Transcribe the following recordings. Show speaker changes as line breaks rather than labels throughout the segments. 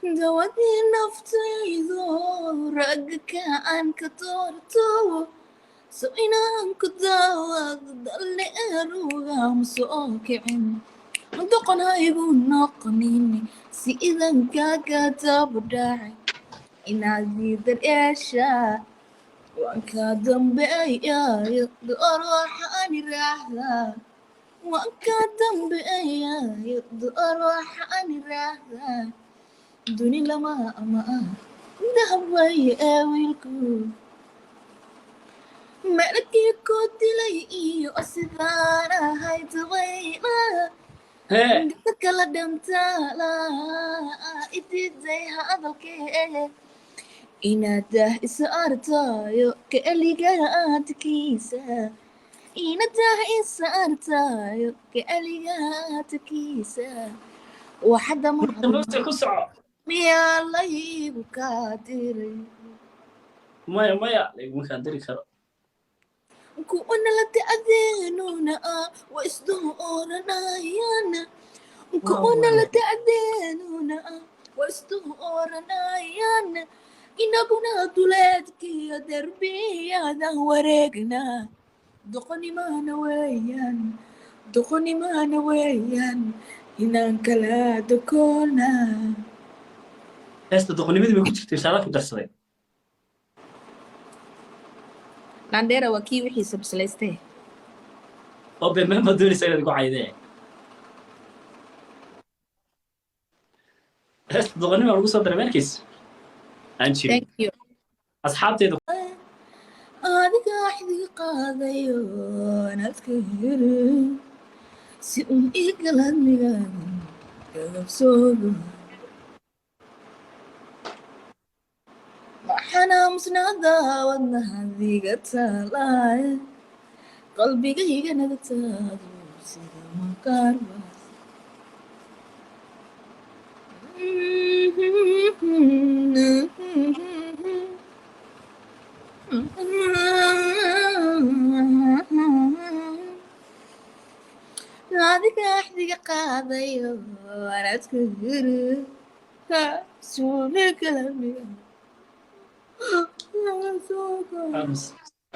Dawadii naftaydo ragga aan ka doorto, so inaan ku daawado daldheerugama soo kicin. Doqon ha igu noqonin si idankaaga daba dhacay inaad ii daryeeshaa. Waan kaa dambeeyayo door waxaan iraahdaa, waan kaa dambeeyayo door waxaan iraahdaa, duni lama ama dahab waye ee wiilku malakii ku dilay iyo sidaan ahay dabayla
Hee.
Dadka kala dhantaala idiiday hadalkee inaad dah isa artayo keligaadkiisa, inaad dah isa artayo keligaadkiisa waxada.
Muuse, ku soco.
Miyaa laygu kaa diray?
Maya, maya, laguma kaa diri karo.
Kuwana la da'deenuna waa isdooranayaan, kuwana la da'deenuna waa isdooranayaan, inaguna duleedkiyo derbiyadan wareegnaa. Doqonimaana weeyaan, doqonimaana weeyaan inaan kala dokoonaa.
Heesta doqonimadii bay ku jirtay, saada ku darsaday.
Landheera waa kii wixiisa bislaystay.
Oo been baad doonaysaa inaad igu caydee. Heesta doqonnima lagu soo daray meelkiis aan jirin.
Thank you.
Asxaabteeda.
Adiga axdiga qaadayo naadka yiri si un igaladmigaagan gabsoogo waxaan aamusnaada wadnahadiga taalaay qalbigayga naga taado sida maqaarbaas. Adiga axdiga qaadayo wanaadka yiri suuligalamiga.
Aamus,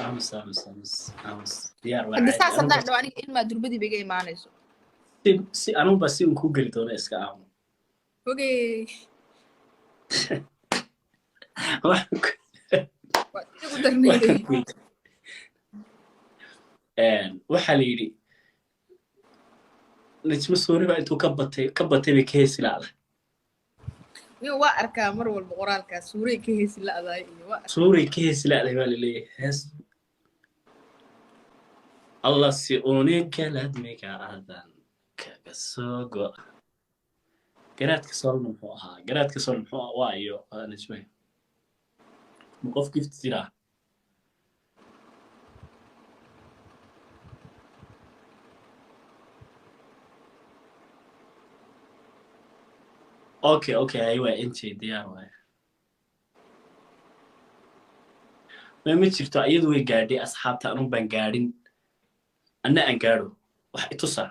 aamus, aamus, aamus, aamus, diyaar waa.
Hadda
Caadi.
Saas
Anugu
haddaan dhaho aniga ilmaa durbadii ba iga imaanayso.
Si anugu ba si un kuu geli doono, iska aamu.
Ogey. Waa igu darnayday.
Waxaa la yidhi Najmo Soori baa intuu ka batay bay ka heesi la'da.
Nin waa arkaa mar walba qoraalkaas suuray ka heesi la'daay iyo waa arkaa.
Suuray ka heesi la'day baa laleeyahay. Hees Allah si uni galadmiga aadan kaga soo go. Garaadka Solna muxuu ahaa? Garaadka Sol muxuu ahaa? Waa iyo Najme ma qof gift jiraa? Okay, hay, waa NJ, diyaar waay. Ma jirto, iyadu way gaadhay. Asxaabta, anun baan gaadhin, anna aan gaadho wax itusa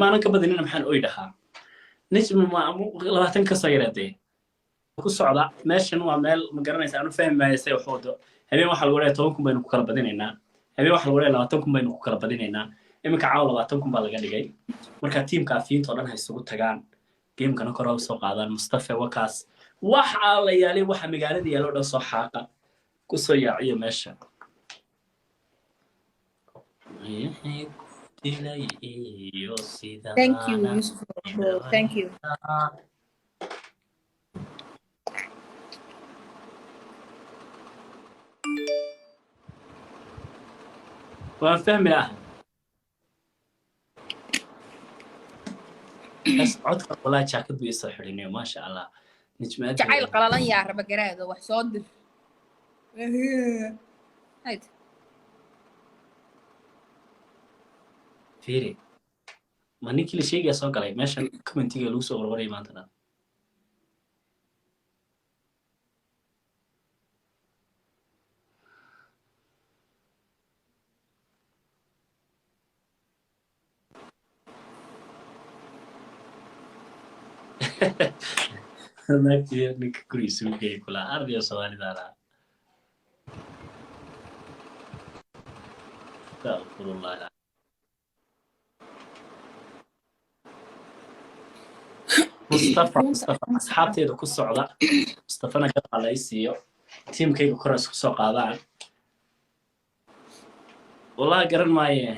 maanan ka badinina. Maxaan oy dhahaa? Najma ma 20 ka soo yaradee ku socda. Meeshan waa meel ma garanaysa, anu fahmi maayo say wax wado. Habeen waxaa lagu leeyahay 10,000 baynu ku kala badinaynaa, habeen waxaa lagu leeyahay 20,000 baynu ku kala badinaynaa. Iminka caawa 20,000 baa laga dhigay. Marka tiimka afiinta oo dhan ha isugu tagaan, gamekana kor ha usoo qaadaan. Mustafa wakaas waxa la yaalay, waxa magaalada yaalo o dhan soo xaaqa, kusoo yaaciyo meesha. Wixii ku dilay iyo
Thank you.
sidaana.
Yusuf bro, thank you.
Waan fahmi ah. Bas codka walaa jaakad buu isoo xidhinayo, maasha Allah, Najma aad bay
Jacayl qalalan yaa raba garaado wax soo dir. Hayd.
Fiiri, ma ninkii la sheegaya soo galay meeshan commentiga lagu soo warwaraya maanta dhan. Naagtii ninka gurigiisa u geeyay kulaa ardiyo Soomaalida lahaa. Astaqfirullah. Mustafa, Mustafa, asxaabteeda ku socda. Mustafana garab la ii siiyo, tiimkayga kor isku soo qaadaan. Wallahi garan maaye.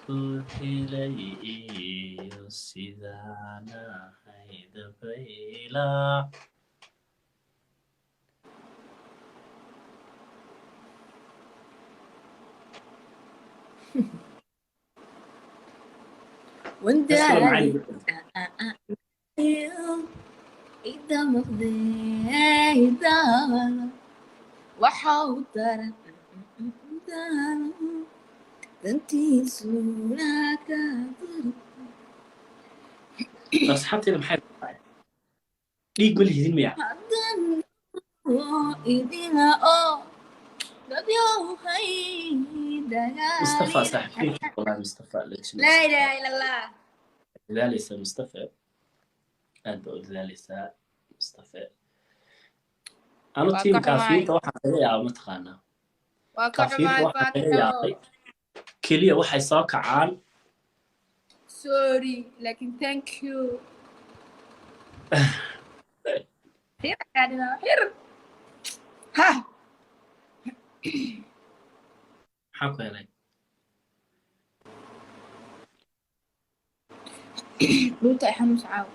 Ku helay iyo sidaan ahay dabayla.
Wandaali idamaqdeydala waxa u daran dantiisuna ka daran.
Asxaabteeda maxay tahay? Dhiig ma lihidin miya?
Hadan idina oo dadyohay.
Mustafa
dagaalina.
Saaxiibkay, wallahi Mustafa legend.
Laa ilaaha ila Allah.
Dadaalaysaa Mustafa, aad baa u dadaalaysaa Mustafa. Anu
Waa ka
tiim
xumaay.
Kaafiyiinta waxaan kaga yaaba mataqaanaa?
Waa ka
Kaafiyiinta
xumaay.
waxaan kaga
Faatixo.
yaabay keliya waxay soo kacaan.
Sorry, laakin thank you. Xir kaadina xir ha.
Maxaa ku helay?
Dhulta ay xanuus caaw.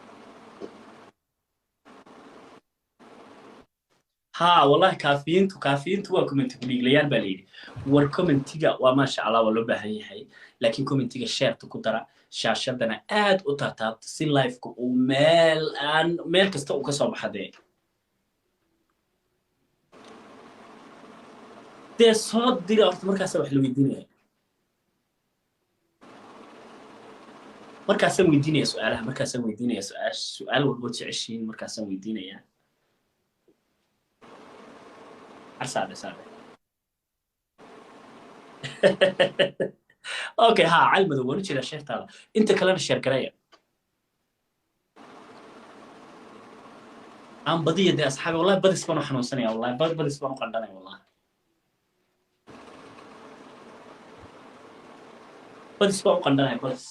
Haa, wallahi kaafiyiintu waa commenti kudhiiglayaal baa layidhi. War commentiga waa maasha Allah, waa loo baahan yahay, laakiin commentiga sheerta ku dara, shaashadana aad u taataabta si liveka uu meel aan meel kasta uu ka soo baxa. Dee soo dira horta, markaasaa wax la weydiinaya, markaasaan weydiinaya su-aalaha, markaasaan weydiinaya su-aal, su-aal walbood jeceshiin markaasaan weydiinaya. Arsaade saade. Okay, ha, Calmadow waan u jeedaa sheertaada, inta kalena sheer gareeya aan badiya. Dee asxaabi, wallahi badis baan u xanuunsanaya, wallahi badis baan u qandhanaya, wallahi badis baan u qandhanaya, badis.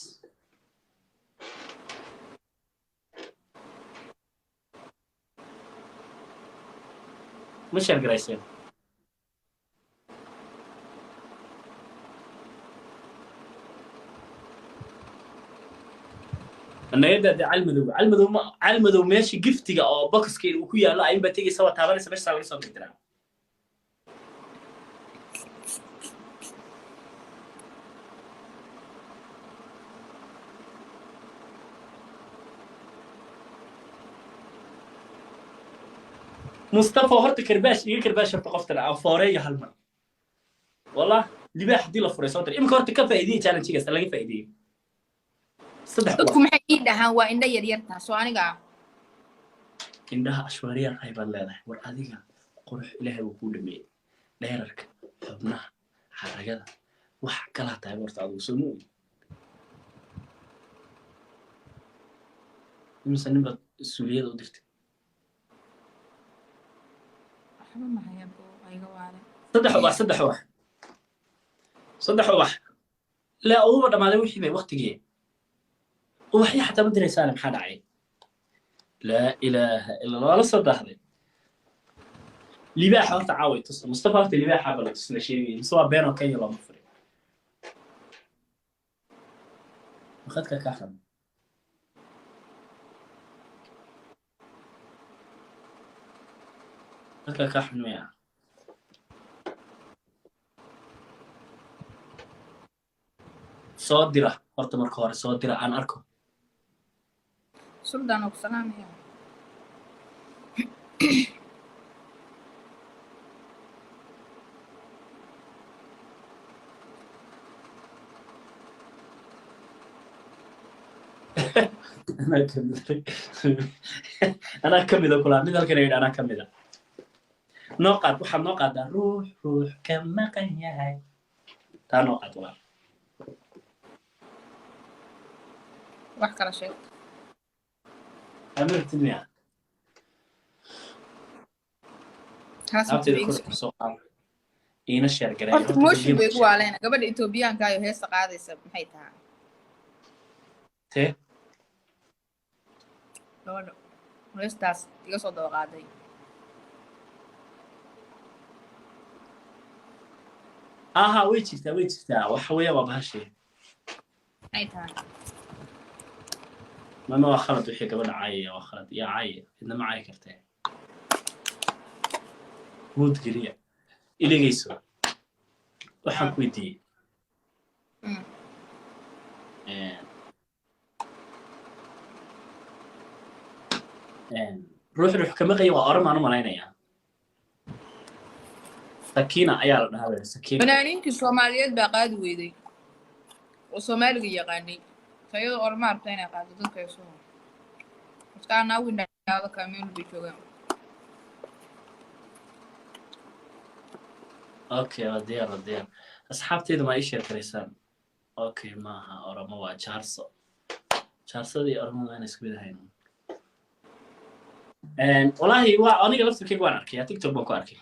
Ma sheer garayseen? Anagada de Calmadow, Calmadow, ma Calmadow, meesha giftiga oo boxka uu ku yaallo ayuun baa tegaysa, waa taabanaysa, meeshaa laga soo dirdiraa. Mustafa, horta karbaash iga karbaash horta qoftan aan fooreeyo hal mar. Wallah libaax haddii la furay soo dir imika. Horta ka faa'iideeyey challenge-gaas, laga faa'iideeyey saddex.
Dadku maxay ii dhahaan? Waa indho yar yar taas oo aniga ah.
Indhaha ashwaariya qaybaad leedahay. War adiga qurux Ilaahay wuu kuu dhameeyey, dheerarka, xubnaha, xaragada, wax kalaa tahay horta adigu soo ma ogid. Imise nin baad suuliyada u dirtay?
Waxba ma haya bo ayga waale.
Saddex ubax, saddex ubax, saddex ubax. Laa uguba dhammaaday wixii bay waqtigii. Ubaxyo xataa ma diraysaane, maxaa dhacay? Laa ilaaha illa Allah, waa la soo daahday. Libaaxa horta caaway tusa Mustafa, horta libaaxa bala tusna sheegay mise waa been oo Kenya looma furay? Khadka kaa xun, khadka kaa xun miya? Soo dira horta, marka hore soo dira aan arko.
Suldaan oo ku salaamaya.
Anaa kamida, anaa kamida kulaa mid halkan yidhi anaa kamida. Noo qaad, waxaad noo qaadaa "Ruux ruux ka maqan yahay", taa noo qaad walaal.
Wax kala sheeg.
Amartid miya?
Taas
Asxaabteeda kor kusoo qaada, iina share gareeya.
Horta motion bay igu waaleena. Gabadha Etoobiyaanka ayo heesta qaadaysa maxay tahay?
Tee?
Gabadha heestaas iga soo daba qaaday.
Aha, way jirtaa, way jirtaa. Waxa weeya waa bahashee.
Maxay tahay?
Mama, waa khalad wixii gabadha caayaya, waa khalad. Yaa caayaya? Cidna ma caayi kartee. Muud geliya. Iligayso, waxaan ku weydiiyey ruux ruux kama qayin. Waa oran baan u malaynayaa. Sakina ayaa la dhahaa beri, Sakina.
Fanaaniintii Soomaaliyeed baa qaadi weyday oo Soomaaliga yaqaanay. Tayada orma rabta inay qaado dadka ay soo horta windhaado kaameel bay joogaan.
Okay, waa diyaar, waa diyaar. Asxaabteyda, ma ii share garaysaan? Okay, maaha Oromo, waa Jaarso. Jaarsada iyo Oromada waa inay isku mid ahayn. Wallaahi waa aniga laftirkeyga waan arkay, TikTok baan ku arkay.